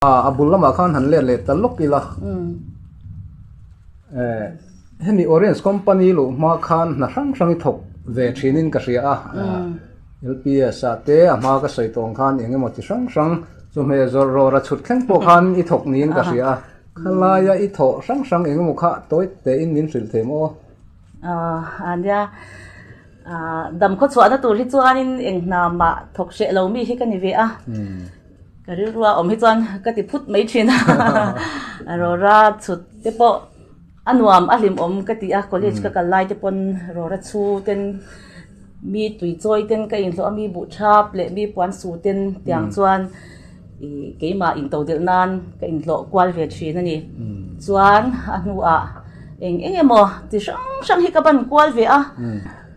A bul lamah khan han let leh ta lawk ila. Eh, hemi Orange Company luh hma khan hna hrang hrang i thawk ve thinin ka hria a. LPS ah te a hma ka sawi tawng khan eng emaw chi hrang hrang chawhmeh zawrh rawra chhut thleng pawh khan i thawk niin ka hria a. Khalaia i thawh hrang hrang eng emaw kha tawi tein min hrilh thei maw? A nia, dam khawchhuahna tur hi chuanin eng hna mah thawk hreh lo mi hi ka ni ve a. Ka rilrua awm hi chuan ka ti phut mai thin a, rawra chhut te pawh a nuam a hlimawm ka ti a, college ka kal lai te pawn rawra chhu ten mi tui chawi ten ka inhlawh a, mi buh thap leh mi puan su ten tiang chuan ih keimah into delh nan ka inhlawh kual ve thin a ni. Chuan a hnuah eng eng emaw ti hrang hrang hi ka ban kual ve a.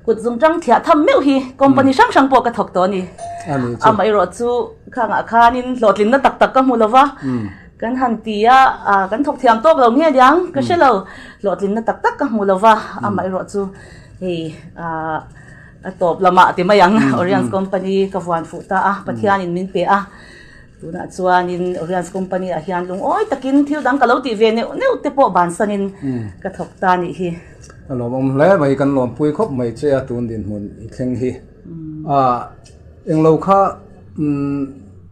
Kut zung tang thiah tham meuh hi company hrang hrang pawh ka thawk tawh a ni. Amaherawh chu khangah khanin hlawhtlinna tak tak ka hmu lo va, kan han ti a, kan thawk thiam tawk lo nge diang ka hre lo, hlawhtlinna tak tak ka hmu lo va, amaherawh chu hei a tawp lamah ti mai ang Oriens company ka vuan fuh ta a, Pathianin min pe a. Tunah chuanin Oriens Company ah hian lungawi takin thil dang ka lo tih ve neuh neuh te pawh bansanin ka thawk ta nih hi. A lawmawm hle mai, kan lawmpui khawp mai che a tun dinhmun i thleng hi. A englo kha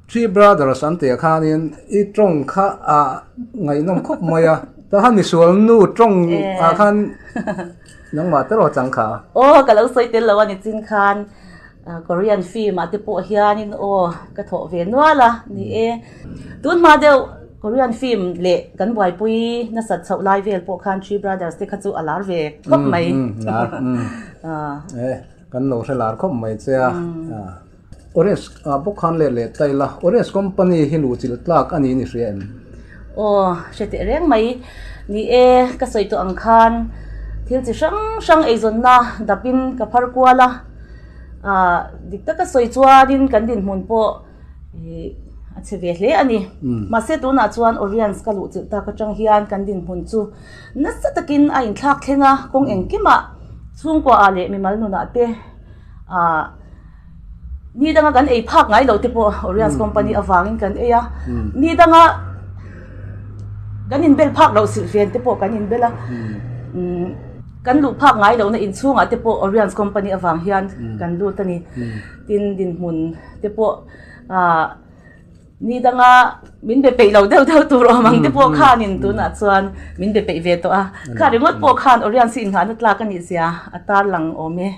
Three Brothers an tih ah khanin i tawng kha a ngaihnawm khawp mai a, tahan misual nu tawng ah khan nangmah te rawh chang kha. Aw ka lo sawi tel lo a ni chin khan. Korean film ah te pawh hianin aw ka thawh ve nual a ni e. Tun hma deuh Korean film leh kan buaipui nasat chhoh lai vel pawh khan Three Brothers te kha chu a lar ve khawp mai. Lar e kan lo hre lar khawp mai che a. Orange ah bawk khan let leh ta ila Orange company hi luhchilh tlak a ni ni hria em? Aw hre teh reng mai ni e ka sawi tawh ang khan thil chi hrang hrang eizawnna dapin ka phar kual a. Ah dik taka sawi chuanin kan dinhmun pawh ih a chhe ve hle a ni. Mahse tunah chuan Oriens ka luh chilh tak atang hian kan dinhmun chu nasa takin a inthlak thleng a, kawng engkimah chhungkua ah leh mimal nunah te ah ni danga kan ei phak ngai loh te pawh Oriens company avangin kan ei a, ni danga kan inbel phak loh silhfen te pawh kan inbel a. Kan luh phak ngai lohna inchhungah te pawh Oriens Company avang hian kan lut a ni. Tin, dinhmun te pawh ah ni danga min be peih lo deuh deuh tur awm ang te pawh khanin tunah chuan min be peih ve tawh a. Kha ringawt pawh khan Oriens hi innghahna tlak a nih zia a tarlang awm e.